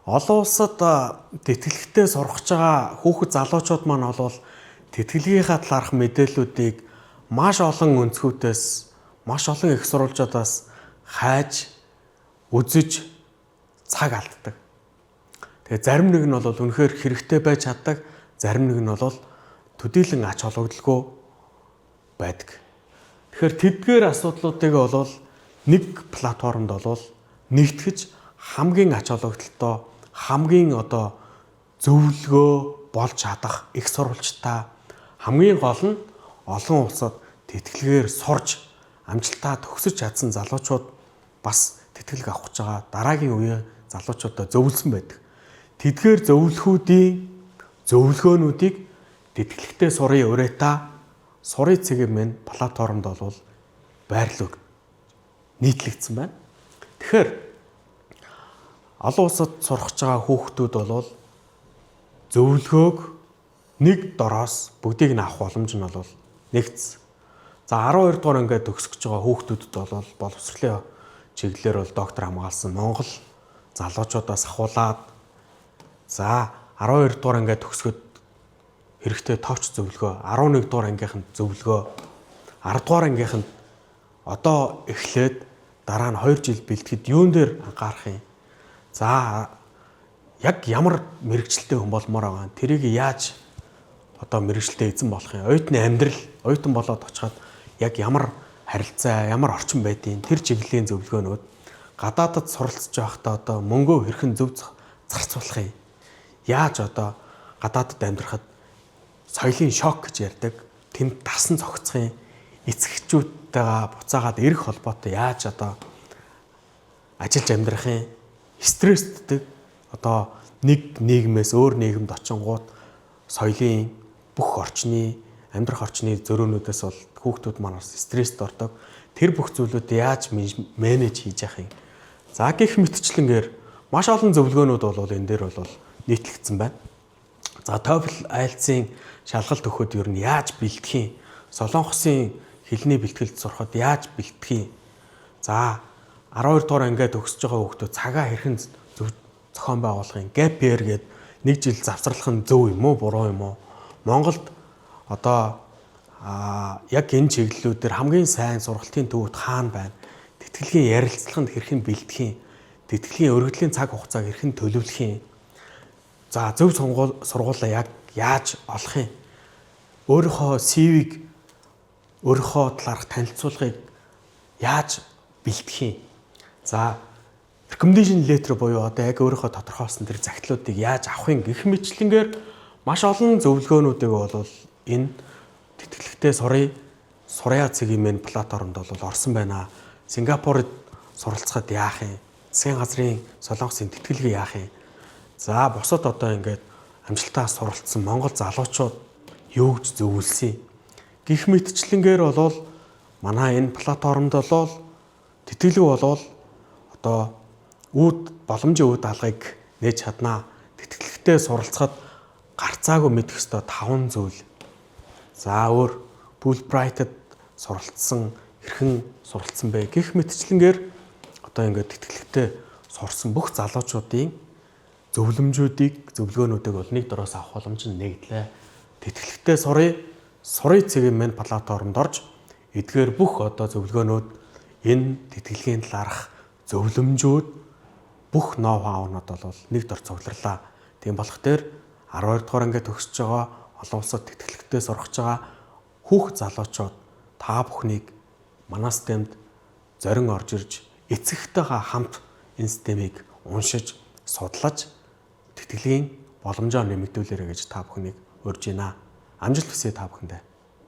Олон улсад тэтгэлэгтэй сурах гэж байгаа хүүхэд залуучууд маань бол тэтгэлгийнхаа талаарх мэдээллүүдийг маш олон өнцгүүдээс, маш олон их сурвалжуудаас хайж, үзэж цаг алддаг. Тэгээ зарим нэг нь бол үнэхээр хэрэгтэй байж чаддаг, зарим нэг нь бол төдийлөн ач холбогдолгүй байдаг. Тэгэхээр тэдгээр асуудлуудыг бол нэг платформд бол нэгтгэж хамгийн ач холбогдолтой, хамгийн одоо зөвлөгөө болж чадах их сурвалжтай, хамгийн гол нь олон улсад тэтгэлгээр сурж амжилтаа төгсөж чадсан залуучууд бас тэтгэлэг авах гэж байгаа дараагийн үеийн залуучуудаа зөвлөсөн байдаг. Тэдгээр зөвлөхүүдийн зөвлөгөөнүүдийг тэтгэлэгтэй сурын урета сурын цэгэм платформд бол байрлал нийтлэгдсэн байна. Тэгэхээр олон улсад сурах гэж байгаа хүүхдүүд бол зөвлөгөөг нэг дороос бүгдийг нь авах боломж нь бол нэгдсэн. За, 12 дугаар ангиад төгсөх гэж байгаа хүүхдүүдэд бол боловсролын чиглэлээр бол доктор хамгаалсан Монгол залуучуудаас ахуулаад, за, 12 дугаар ангиад төгсөхөд хэрэгтэй товч зөвлөгөө, 11 дугаар ангийнханд зөвлөгөө, 10 дугаар ангийнханд одоо эхлээд дараа нь 2 жил бэлтгэхэд юун дээр анхаарах юм. За, яг ямар мэргэжилтэй хүн болмоор байгаа, тэрийг яаж одоо мэргэжилтэй эзэн болох юм. Оюутны амьдрал, оюутан болоод очиход яг ямар харилцаа, ямар орчин байдгийг тэр чиглэлийн зөвлөгөөнүүд, гадаадад суралцж байхдаа одоо мөнгөө хэрхэн зөв зарцуулах юм. Яаж одоо гадаадад амьдрахад соёлын шок гэж ярьдаг. Тэнд дасан зохицох юм. Эцэг эхчүүдтэйгээ буцаагаад эрэх холбоотой яаж одоо ажиллаж амьдрах юм. Стресстэй одоо нэг нийгмээс өөр нийгэмд очингууд соёлын бүх орчны, амьдрах орчны зөрөөнүүдээс бол хүүхдүүд маань бас стресст ордог. Тэр бүх зүйлүүд яаж manage хийж явах юм. За, гэх мэтчлэнгээр маш олон зөвлөгөөнүүд бол энэ дээр бол нийтлэгдсэн байна. За, TOEFL, IELTS-ийн шалгалт өгөхөд ер нь яаж бэлтгэх юм? Солонгосын хэлний бэлтгэлд сурахад яаж бэлтгэх юм? За, 12 дугаар ангиад төгсөж байгаа хүүхдүүд цагаа хэрхэн зөв зохион байгуулах юм? Gap year гээд нэг жил завсарлах нь зөв юм уу, буруу юм уу? Монголд одоо яг энэ чиглэлүүдээр хамгийн сайн сургалтын төвүүд хаана байна? Тэтгэлгийн ярилцлаганд хэрхэн бэлтгэх юм? Тэтгэлгийн өргөдлийн цаг хугацааг хэрхэн төлөвлөх юм? За, зөв сургуулаа яг яаж олох юм? Өөрийнхөө CV-г, өөрийнхөө талаарх танилцуулгыг яаж бэлтгэх юм? За, recommendation letter буюу одоо яг өөрийнхөө тодорхойлсон тэр захидлуудыг яаж авах юм гэх мэтчлэнгээр маш олон зөвлөгөөнүүдийг бол энэ тэтгэлэгтэй сурын сурья цэгийн платформд бол орсон байна. Сингапурт суралцахад яах юм? Засгийн газрын Солонгосын тэтгэлэг яах юм? За, бусад одоо ингээд амжилтаа суралцсан Монгол залуучууд юу гэж зөвлөсөн? Гэх мэтчлэнгээр болвол манай энэ платформд болвол тэтгэлэг болвол одоо үүд боломжийн үд алгыг нээж чаднаа. Тэтгэлэгтэй суралцахад гарцаагүй мэдэх ёстой 5 зүйл. За, өөр Fulbright-д суралцсан, хэрхэн суралцсан бэ гэх мэтчлэнгээр одоо ингээд тэтгэлэгтэй сурсан бүх залуучуудын зөвлөмжүүдийг, зөвлөгөөнүүдийг бол нэг дороос авах боломж нь нэгдлээ. Тэтгэлэгтэй сурыг сурыг цэгийн мэн платформд орж эдгээр бүх одоо зөвлөгөөнүүд, энэ тэтгэлгийн талаарх зөвлөмжүүд, бүх ноу хаунууд бол нэг дор цугларлаа. Тийм болох дээр 12 дугаар ангид төгсөж байгаа, олон улсад тэтгэлэгтэй сурах байгаа хүүхд залуучууд та бүхнийг манай системд зорин орж ирж эцэгтэйгээ хамт энэ системийг уншиж, судлаж тэтгэлгийн боломжоор нэмэгдүүлээрэй гэж та бүхнийг урьж байна. Амжилт хүсье та бүхэндээ.